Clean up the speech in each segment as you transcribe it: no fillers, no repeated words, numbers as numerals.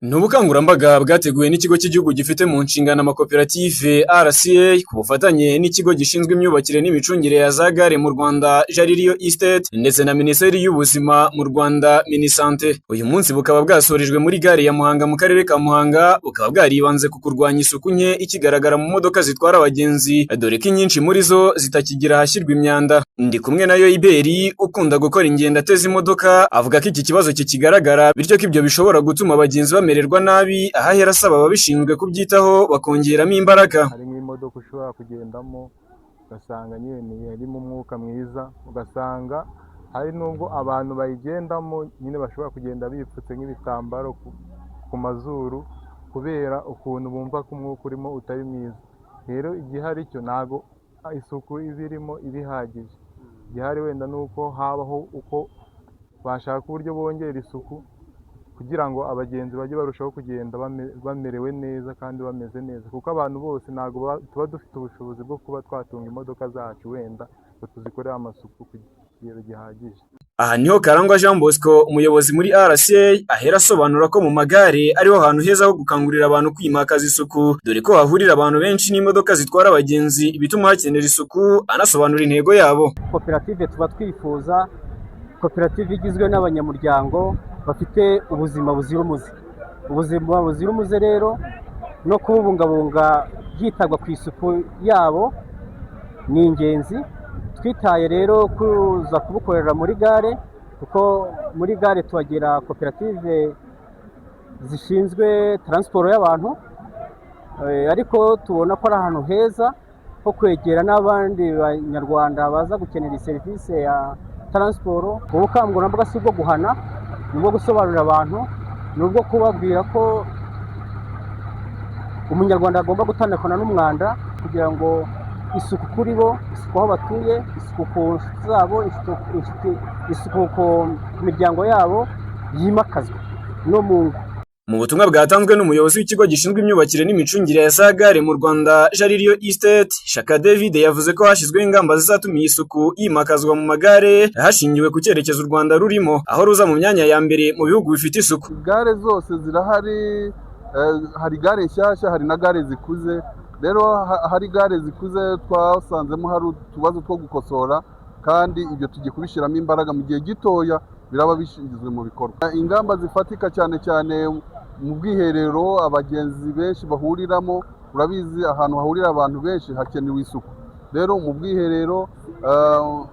Ni ubukangurambaga bwateguwe n'Ikigo cy'Igihugu gifite mu nshingano amakoperative RCA ku bufatanye n'Ikigo gishinzwe imyubakire n'imicungire ya za gare mu Rwanda Jali Real Estate ndetse na Minisiteri y'Ubuzima mu Rwanda Minisante. Uyu munsi bukaba bwasorejwe muri gare ya Muhanga mu karere ka Muhanga, bukaba bwaribanze ku kurwanya isuku nke ikigaragara mu modoka zitwara abagenzi, dore ko inyinshi muri zo zitakigira ahashyirwa imyanda. Ndi kumwe na Yoiberi ukunda gukora ingendo ateze imodoka, avuga ko iki kibazo kikigaragara, bityo ko ibyo bishobora gutuma abagenzi bamererwa nabi, aho ahera asaba ababishinzwe kubyitaho bakongeramo imbaraga. Hari nk'imodoka ushobora kugendamo ugasanga nyine harimo umwuka mwiza, ugasanga hari n'ubwo abantu bayigendamo nyine bashobora kugenda bipfutse nk'ibitambaro ku mazuru kubera ukuntu bumva ko umwuka urimo utari mwiza. Rero igihari cyo ntabwo isuku iba irimo iba ihagije. Igihari wenda ni uko habaho uko bashaka uburyo bongera isuku kugira ngo abagenzi bajye barushaho kugenda bamerewe neza kandi bameze neza, kuko abantu bose ntabwo tuba dufite ubushobozi bwo kuba twatunga imodoka zacu wenda ngo tuzikorere amasuku ku kigero gihagije. Aha niho Karangwa Jean Bosco, umuyobozi muri RCA, ahera asobanura ko mu magare ariho hantu heza ho gukangurira abantu kwimakaza isuku, dore ko hahurira abantu benshi n'imodoka zitwara abagenzi, bituma hakenera isuku, anasobanura intego yabo. Koperative tuba twifuza koperative igizwe n'abanyamuryango bafite ubuzima buzira umuze. Ubuzima buzira umuze rero no kububungabunga hitabwa ku isuku yabo ni ingenzi. Twitaye rero kuza kubukorera muri gare, kuko muri gare tuhagira koperative zishinzwe taransiporo y'abantu, ariko tubona ko ari ahantu heza ho kwegera n'abandi banyarwanda baza gukenera iyi serivisi ya taransiporo. Ubukangurambaga si ubwo guhana, ni ubwo gusobanurira abantu, ni ubwo kubabwira ko umunyarwanda agomba gutandukana n'umwanda kugira ngo isuku kuri bo, isuku aho batuye, isuku ku nshuti zabo, isuku ku miryango yabo yimakazwe no mu ngo. Mu butumwa bwatanzwe n'umuyobozi w'ikigo gishinzwe imyubakire n'imicungire ya za gare mu Rwanda Jali Real Estate, Shaka David, yavuze ko hashyizweho ingamba zizatuma iyi suku yimakazwa mu magare hashingiwe ku cyerekezo u Rwanda rurimo, aho ruza mu myanya ya mbere mu bihugu bifite isuku. Gare zose zirahari, hari gare nshyashya, hari na gare zikuze. Rero hari gare zikuze twasanzemo hari utubazo two gukosora, kandi ibyo tugiye kubishyiramo imbaraga, mu gihe gitoya biraba bishyizwe mu bikorwa. Ingamba zifatika cyane cyane mu bwiherero abagenzi benshi bahuriramo. Urabizi, ahantu hahurira abantu benshi hakenewe isuku. Rero mu bwiherero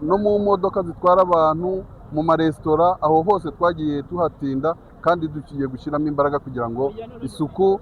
no mu modoka zitwara abantu, mu maresitora, aho hose twagiye tuhatinda kandi tugiye gushyiramo imbaraga kugira ngo isuku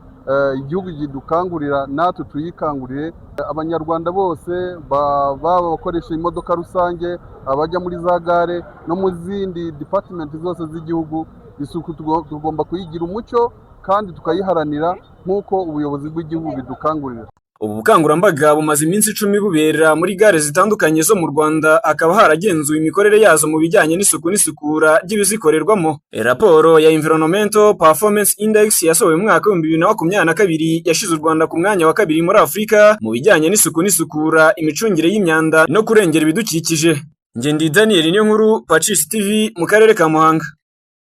igihugu kidukangurira natwe tuyikangurire. Abanyarwanda bose, baba abakoresha imodoka rusange, abajya muri za gare no mu zindi department zose z'igihugu, isuku tugomba kuyigira umuco kandi tukayiharanira nk'uko ubuyobozi bw'igihugu bidukangurira. Ubu bukangurambaga bumaze iminsi 10 bubera muri gare zitandukanye zo mu Rwanda, hakaba haragenzuwe imikorere yazo mu bijyanye n'isuku n'isukura ry'ibizikorerwamo. Raporo ya Environmental Performance Index yasohowe mu mwaka wa 2022 yashyize u Rwanda ku mwanya wa kabiri muri Afurika mu bijyanye n'isuku n'isukura, imicungire y'imyanda no kurengera ibidukikije. Ngendi Daniel Niyonkuru, Pacis TV, mu karere ka Muhanga.